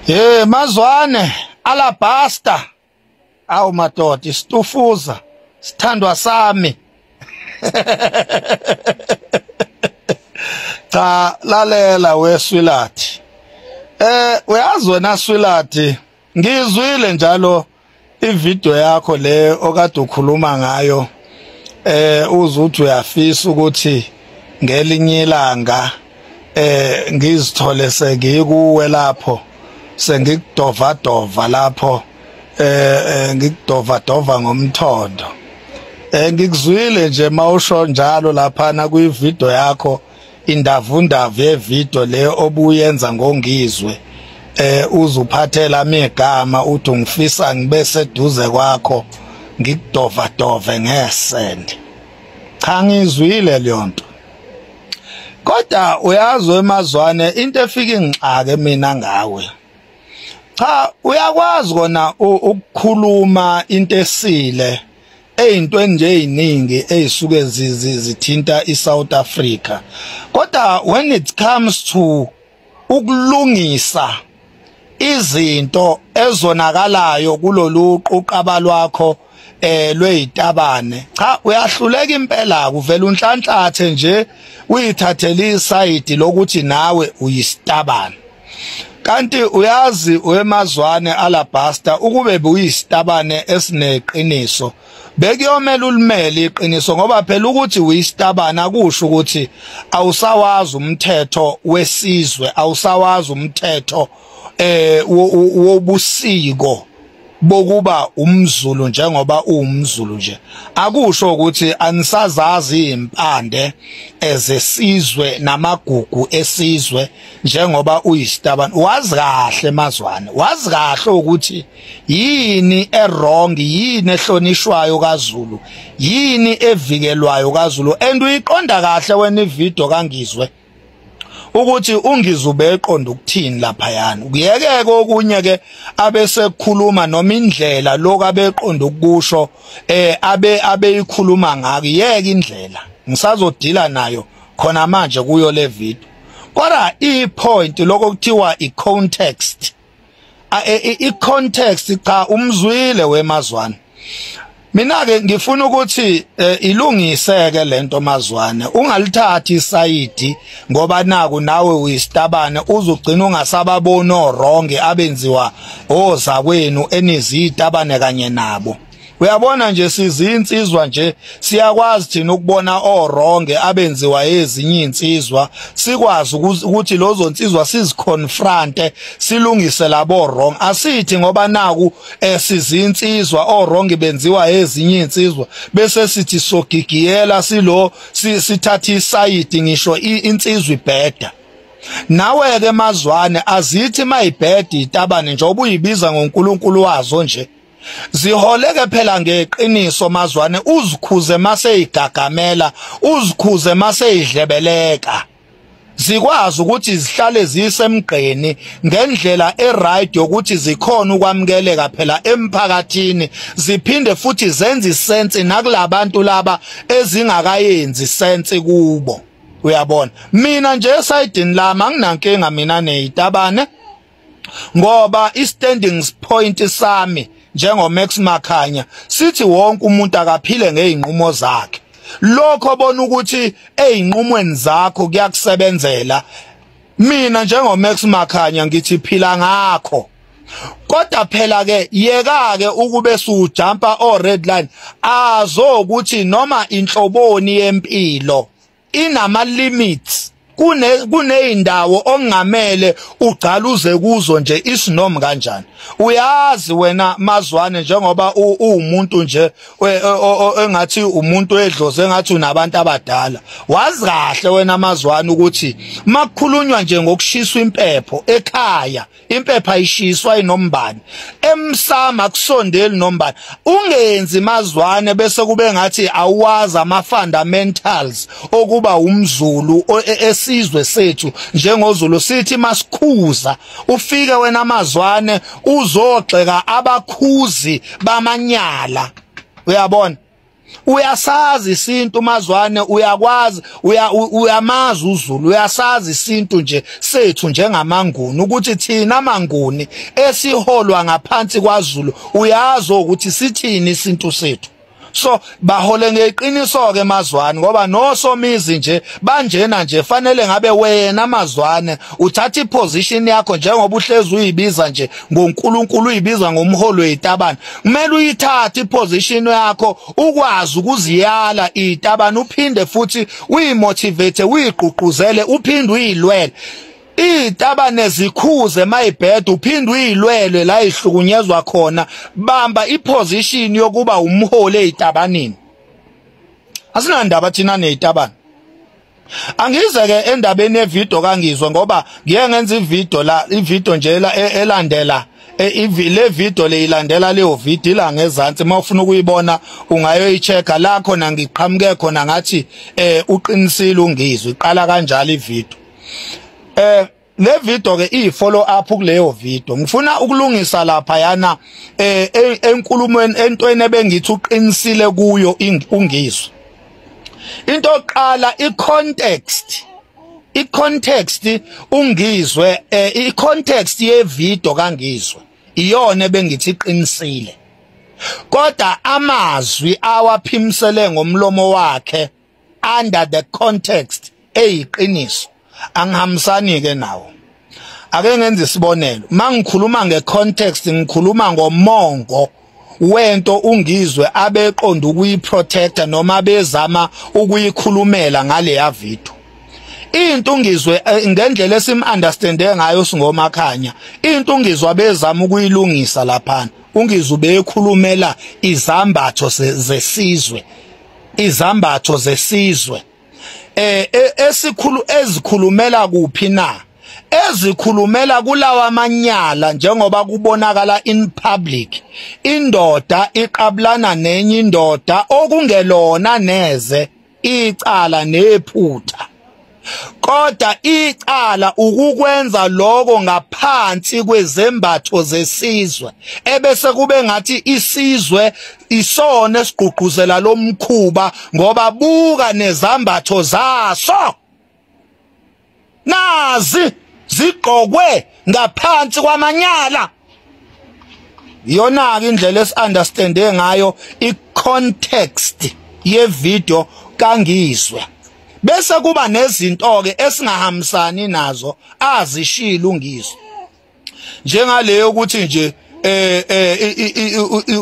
Hey Mazwane Alabaster, awu madoda, isitufuza sithandwa sami. Cha, lalela weswilathi. Uyazi wena Swilathi, ngizwile njalo ivideo yakho le okade ukhuluma ngayo. Uzuthi uyafisa ukuthi ngelinye ilanga ngizithole sengikuwe lapho, sengikudova dova lapho, ngikudova dova ngomthondo. Ngikuzwile nje mawusho njalo lapha kwi video yakho, indavundavu yevideo le obuyenza ngongizwe. Uzuphathela amigama uthi ngifisa ngibe seduze kwakho ngikudova dove ngesende. Cha, ngizwile leyo nto. Kodwa uyazi wemazwane, into efika ingixake mina ngawe. Cha, uyakwazi kona ukukhuluma into esile eyintweni nje eziningi ezisuke zithinta iSouth Africa. Kodwa when it comes to ukulungisa izinto ezonakalayo kulolu quqaba lwakho lweyitabane, cha uyahluleka impela. Kuvela unhlanhlathe nje, uyithathele isayidi lokuthi nawe uyisitabane. Kanti uyazi wemazwane Alabaster, ukube buyisitabane esineqiniso bekuyomela ulimele iqiniso, ngoba phela ukuthi uyisitabane akusho ukuthi awusawazi umthetho wesizwe, awusawazi umthetho wobusiko bokuba umZulu njengoba uwumZulu nje. Akusho ukuthi anisazazi impande ezesizwe namagugu esizwe njengoba uyisitabane. Wazi kahle Mazwane, wazi kahle ukuthi yini ewrong, yini ehlonishwayo kaZulu, yini evikelwayo kaZulu. And uyiqonda kahle wena ivideo kaNgizwe ukuthi uNgizwe eqonda ukuthini laphayana. Kuyekeke okunye ke abesekukhuluma noma indlela lokho abeqonda ukusho abeyikhuluma ngako, yeke indlela ngisazodila nayo khona manje kuyo le video. Kodwa ipoint lokho kuthiwa icontext, icontext, cha umzwile wemazwane. Mina ke ngifuna ukuthi ilungiseke lento Mazwane, ungalithathi isayidi ngoba naku nawe uyisitabane, uzugcina ungasababoni wrong abenziwa ozakwenu enizitabane kanye nabo. Uyabona nje sizinsizwa nje siyakwazi thina ukubona owrong abenziwa ezinye insizwa, sikwazi ukuthi lozo nsizwa siziconfronte silungise labo wrong. Asithi ngoba naku sizinsizwa owrong benziwa ezinye insizwa bese sithi sogigiyela silo sithatha isayidi ngisho insizwa ibheda. Nawe ke Mazwane azithi mayibheda itabane nje obuyibiza ngoNkulunkulu wazo nje, ziholeke phela ngeqiniso Mazwane, uzikhuze maseyigagamela, uzikhuze maseyidlebeleka, zikwazi ukuthi zihlale zisemgqeni ngendlela eright yokuthi zikhona ukwamukeleka phela emphakathini, ziphinde futhi zenze isense nakulabantu laba ezingakayenzi sense kubo. Uyabona, mina nje esayidini lami anginankinga mina neyitabane, ngoba i-standing point sami njengo Max Makhanya sithi wonke umuntu akaphile ngeinqumo zakhe. Lokho bona ukuthi einqumweni zakho kuyakusebenzela, mina njengo Max Makhanya ngithi phila ngakho. Kodwa phela ke yeka ke ukube sujumpa o red line, azo ukuthi noma inhloboni yempilo inama limits, kuneyindawo ongamele ugcaluze kuzo nje isinomi kanjani. Uyazi wena Mazwane njengoba uwumuntu nje engathi umuntu edlozi, engathi unabantu abadala, wazi kahle wena Mazwane ukuthi makukhulunywa nje ngokushiswa impepho ekhaya, impepho ayishiswa inombani, emsama kusondeli nombani. Ungenzi Mazwane bese kube ngathi awazi ama fundamentals okuba umZulu esizwe sethu njengoZulu. Sithi masikhuza, ufike wena Mazwane uzogxeka abakhuzi bamanyala. Uyabona, Uyasazi isintu Mazwane, uyakwazi, uyamazi uZulu, uyasazi isintu nje sethu njengamanguni, ukuthi thina manguni esiholwa ngaphansi kwaZulu, uyazi ukuthi sithini isintu sethu. So bahole ngeqiniso ke Mazwane, ngoba nosomizi nje banjena nje, fanele ngabe wena Mazwane uthatha iposition yakho njengoba uhlezi uyibiza nje ngoNkulunkulu, uyibiza ngomholo wezitabane, kumele uyithathe iposition yakho ukwazi ukuziyala izitabane, uphinde futhi uyimotivate, uyigqugquzele, uphinde uyilwele izitabane, zikhuze mayibheda, uphinde uyilwele la ihlukunyezwa khona. Bamba iposition yokuba umholi ezitabaneni. Asinandaba thina nezitabane. Angize ke endabeni yevideo kaNgizwe, ngoba ngiye ngenza ivideo la, ivideo nje la elandela le video le ilandela leyo video la ngezansi, mawufuna ukuyibona ungayoyichecka la khona ngiqhamuke khona ngathi uqinisile uNgizwe, iqala kanjalo ivideo. Le video ke iyi follow up kuleyo video. Ngifuna ukulungisa lapha yana enkulumweni, entweni ebengithi uqinisile kuyo uNgizwe. Into yokuqala, icontext, icontext uNgizwe, icontext ye video kaNgizwe iyona ebengithi iqinisile, kodwa amazwi awaphimsele ngomlomo wakhe under the context eyiqiniso angihambisani ke nawo. Ake ngenze isibonelo, mangikhuluma ngecontext ngikhuluma ngomongo wento uNgizwe abeqonda ukuyiprotector noma bezama ukuyikhulumela ngale video. Into uNgizwe ngendlela esimunderstande ngayo singomakhanya, into uNgizwe bezama ukuyilungisa laphana, uNgizwe bekhulumela izambatho zesizwe, izambatho zesizwe esikhulu ezikhulumela kuphi na, ezikhulumela kulawa amanyala njengoba kubonakala in public, indoda iqabulana nenye indoda okungelona neze icala nephutha, kodwa icala ukukwenza lokho ngaphansi kwezembatho zesizwe, ebese kube ngathi isizwe isona esigqugquzela lomkhuba, ngoba buka nezambatho zaso nazi zigqokwe ngaphansi kwamanyala. Iyona ke indlela esiunderstande ngayo icontext ye video kaNgizwe. Bese kuba nezinto ke esingahambisani nazo azishilo uNgizwe, njengaleyo ukuthi nje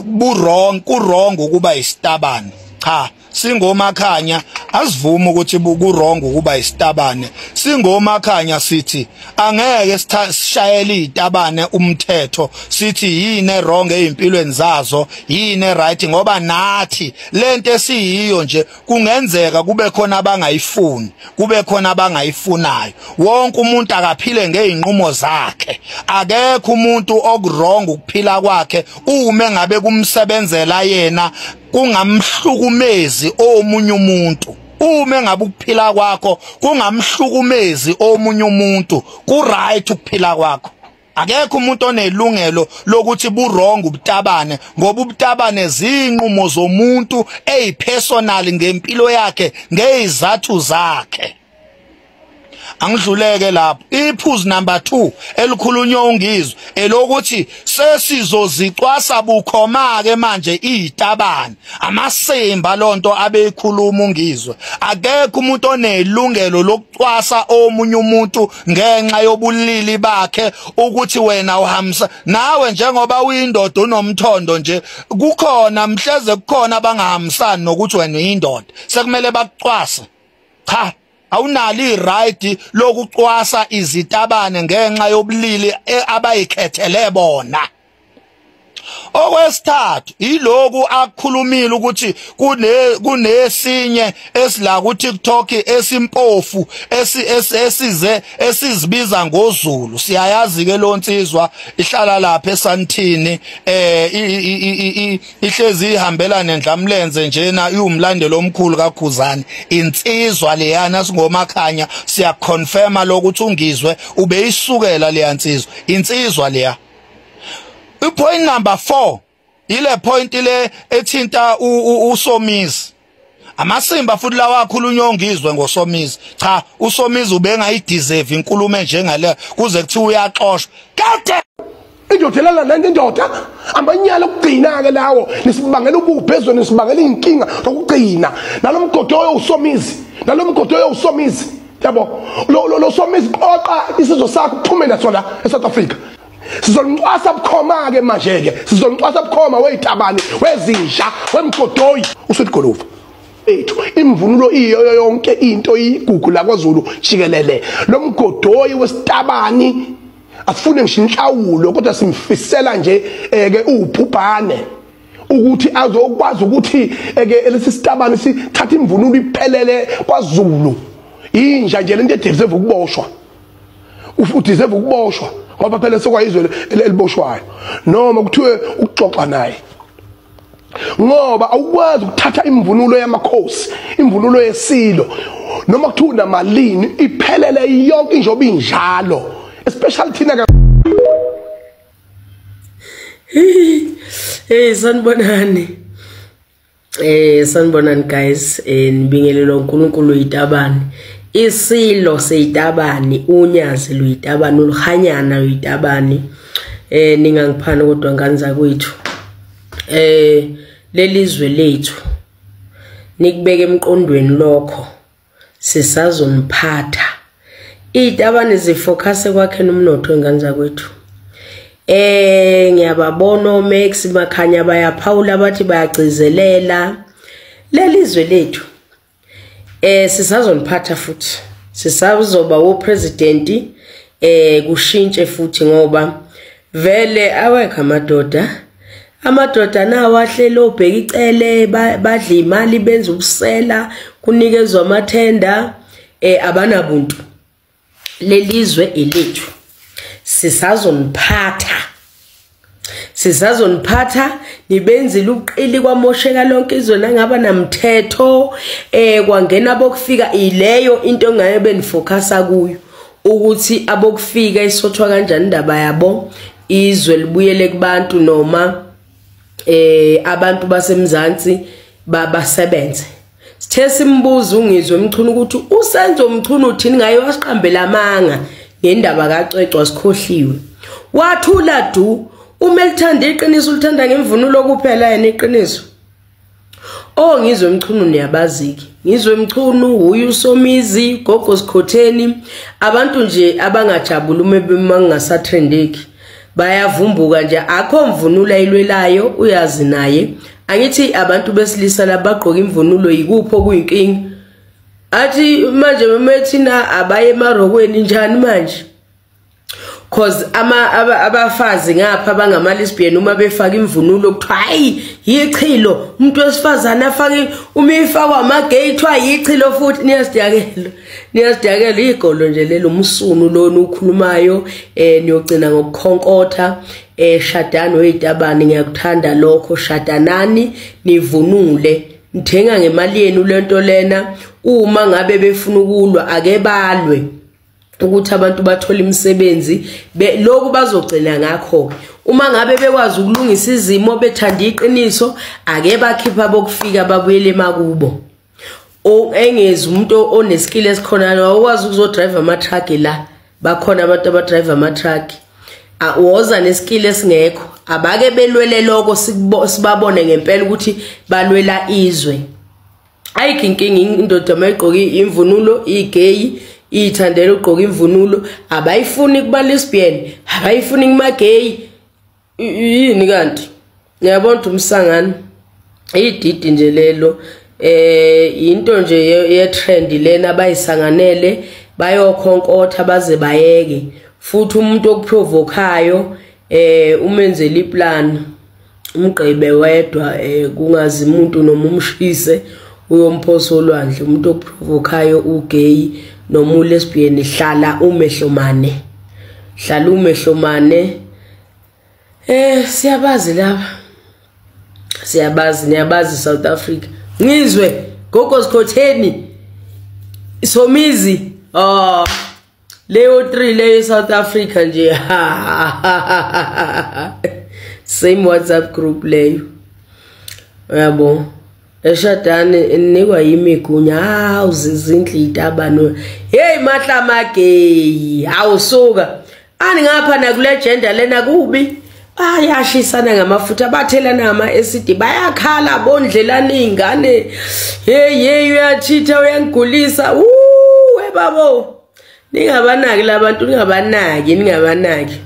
bu wrong, ku wrong ukuba isitabane. Cha, singomakhanya asivuma ukuthi ku wrong ukuba isitabane. Singomakhanya sithi angeke sishayele izitabane umthetho, sithi yini wrong ezimpilweni zazo, yini right, ngoba nathi lento esiyiyo nje kungenzeka kube khona abangayifuni, kube khona abangayifunayo. Wonke umuntu akaphile ngeinqumo zakhe, akekho umuntu okurong ukuphila kwakhe uma ngabe kumsebenzela yena, kungamhlukumezi omunye umuntu. Uma ngabe ukuphila kwakho kungamhlukumezi omunye umuntu, ku right ukuphila kwakho. Akekho umuntu onelungelo lokuthi bu wrong ubutabane, ngoba ubutabane zinqumo zomuntu eyipersonal ngempilo yakhe, ngezizathu zakhe. Angidluleke lapho. Iphuzu number 2 elikhulunywa uNgizwe elokuthi sesizozicwasa bukhoma ke manje izitabane, amasimba lonto abeyikhuluma uNgizwe. Akekho umuntu onelungelo lokucwasa omunye umuntu ngenxa yobulili bakhe, ukuthi wena uhambisa nawe njengoba uyindoda unomthondo nje, kukhona mhleze kukhona abangahambisani nokuthi wena uyindoda, sekumele bakucwase. Cha, awunalo iright lokucwasa izitabane ngenxa yobulili abayikhethele bona. Okwesithathu iloku akukhulumile ukuthi kunesinye esila ku TikTok esimpofu esize esizibiza ngoZulu. Siyayazi ke lo nsizwa ihlala lapha eSantini, ihlezi ihambela nendlamlenze njena, iwumlandelo omkhulu kaKhuzani. Insizwa leyana singomakhanya siyaconfirma lokuthi uNgizwe ubeyisukela leya nsizwa, insizwa leya. Point number 4 Ile point le ethinta uSomizi. Amasimba futhi lawa akhulunywa ngizwe ngoSomizi. Cha, uSomizi ubengayideserve inkulumo njengale kuze kuthiwa uyaxoshwa. Kade indoda lala nani indoda amanyala okugcina ke lawo nisibangela ubuphi ezweni, nisibangela inkinga zokugcina. Nalomgodoyo uSomizi, nalomgodoyo uSomizi, yabo lo Somizi qoqa isizwe sakho uphume naso la eSouth Africa. Sizomcwasa bukhoma ke manje ke, sizomcwasa bukhoma wezitabane, wezinja, wemgodoyi uSweet ethu. Imvunulo iyo yonke into igugu la kwaZulu jikelele. Lo mgodoyi wesitabani asifune ngisho inhlawulo, kodwa simfisela nje ke ubhubhane ukuthi azokwazi ukuthi ke lesi sitabani sithatha imvunulo iphelele kwaZulu. Inja nje lento edeserve ukuboshwa, udeserve ukuboshwa ngoba phela sekwayizwe eliboshwayo, noma kuthiwe ukuxoxa naye, ngoba awukwazi ukuthatha imvunulo yamakhosi, imvunulo yesilo, noma kuthiwa namalini iphelele yonke njengoba injalo, especially thina. Hey, sanibonani. Sanibonani guys, nibingelelwa uNkulunkulu uyitabani. Isilo seyitabani, unyazi luyitabani, uluhanyana luyitabani. Ningangiphana kodwa ngane zakwethu. Lelizwe lethu nikubeke emqondweni lokho, sisazomphatha. Izitabane zifocus kwakhe nomnotho ngane zakwethu. Ngiyababona oMax Makhanya bayaphawula bathi bayagcizelela lelizwe lethu. Sisazoniphatha futhi, sisazoba upresident, kushintshe futhi ngoba vele awekho amadoda. Amadoda nawo ahleli obheka icele, badla imali, benza ubusela, kunikezwa amathenda, abanabuntu. Lelizwe elethu, sisazoniphatha, sisazoniphatha. Nibenzile ubuqili kwamosheka lonke izwe nangaba namthetho, kwangena abokufika. Ileyo into engaye benifocusa kuyo ukuthi abokufika isothwa kanjani indaba yabo, izwe libuyele kubantu, noma abantu basemzansi basebenze. Sithe simbuza uNgizwe Mchunu ukuthi uSenzo Mchunu uthini ngaye, wasiqambela amanga ngendaba kaCwecwe, sikhohliwe. Wathula du. Uma elithanda iqiniso ulithanda ngemvunulo kuphela yena iqiniso. Oh, Ngizwe Mchunu niyabaziki. Ngizwe Mchunu uyu uSomizi, Gogo Sikhotheni, abantu nje abangajabuli uma bengasatrendeki. Bayavumbuka nje, akho mvunulo ayilwelayo, uyazi naye. Angithi abantu besilisa labagqoka imvunulo yikupho okuyinkinga. Athi manje methina abaye emarokweni njani manje? Cause abafazi ngapha bangama lesbian uma befaka imvunulo kuthiwa hayi yichilo, umuntu wesifazana afake uma ifakwa ama gay kuthiwa yichilo futhi. Niyasidakela, niyasidakela igolo nje lelo umsunu lona ukhulumayo. Niyogcina ngokukhonkotha. Shadani oyitabani, ngiyakuthanda lokho. Shadanani nivunule, nithenga ngemali yenu lento lena. Uma ngabe befuna ukulwa ake balwe ukuthi abantu bathole imisebenzi, lokhu bazogcina ngakho. Uma ngabe bekwazi ukulungisa izimo bethanda iqiniso, ake bakhipha bokufika babuyele emakubo. Engezi umuntu oneskill esikhona awukwazi ukuzodrive ama-truck la, bakhona abantu abadrive ama-truck. Woza neskill esingekho, abake belwele lokho sibabone ngempela ukuthi balwela izwe. Ayikho inkinga, indoda mayigqoke imvunulo igay, ithandela ugqoka imvunulo, abayifuni kuba lesbian, abayifuni kuma gay. Yini kanti? Ngiyabona umsangano ididi nje lelo. Into nje ye trend lena abayisanganele, bayokhonkotha baze bayeke. Futhi umuntu okuprovokayo umenzele iplan, umgqibe wedwa, kungazi umuntu noma umshise uyomphosa olwandle. Umuntu okuprovokayo ugay noma ulesbian, hlala umehlomane, hlala umehlomane. Siyabazi laba, siyabazi, niyabazi South Africa. Ngizwe Gogo Sikhotheni, Somizi, leyo 3 leyo South Africa nje. Same WhatsApp group leyo. Uyabo, eshadane inikwa yimigunya. Hawu, zizinhle itabano. Hey mahlamagey, awusuka ani ngapha nakule gender lena kubi. Bayashisana ngamafutha, bathelana ngama-acid, bayakhala, bondlelana iy'ngane. Hey hey, uyachitha, uyangigulisa. Webabo, ningabanaki labantu, ningabanaki, ningabanaki.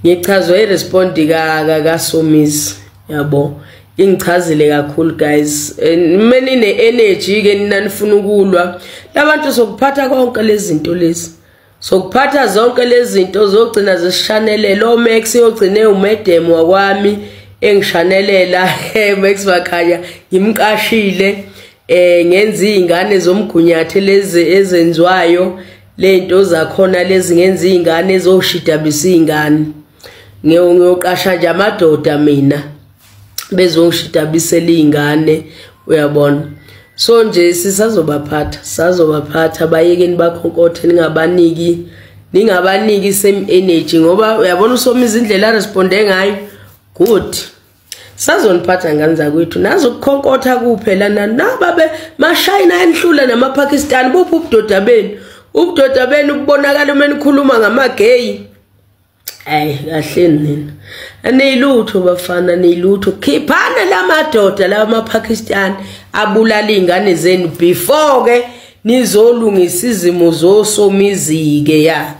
Ngichazwe irespondi kaSomizi, yabo, ingichazile kakhulu guys. Meni ne-energy ke nina nifuna ukulwa labantu, sokuphatha konke lezi zinto lezi, sokuphatha zonke lezi zinto zogcina zisishanelela. OMax yogcine umedem wakwami engishanelela. Max Makhanya ngimqashile, ngenza izingane zomgunyathe lezi ezenziwayo, lento zakhona lezi, ngenza izingane ezoshidabisa izingane. Ngiyoqasha nje amadoda mina bezongishidabisela izingane, uyabona. So nje sisazobaphatha, sisazobaphatha. Bayekeni bakhonkothe, ningabaniki same energy, ngoba uyabona uSomizi indlela aresponde ngayo. Good, sazoniphatha ngane zakwethu. Nazo ukukhonkotha kuphela nababe mashayina enhlula namaPakistan. Buphi ubudoda benu? Ubudoda benu kubonakala uma nikhuluma ngamagay. Ayi kahle nina, aniyilutho bafana, niyilutho. Khiphana lamadoda lawa amaPakistan abulala iy'ngane zenu before ke nizolungisa izimo zoSomizi-ke. Ya,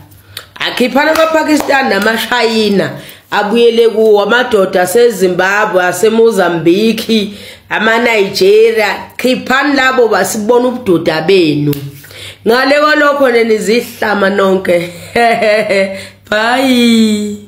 akhiphana amaPakistan namashayina abuyele kuwo, amadoda aseZimbabwe, aseMozambique, amaNigeria. Khiphani labo, basibona ubudoda benu. Ngale kwalokho nenizihlama nonke. Bye.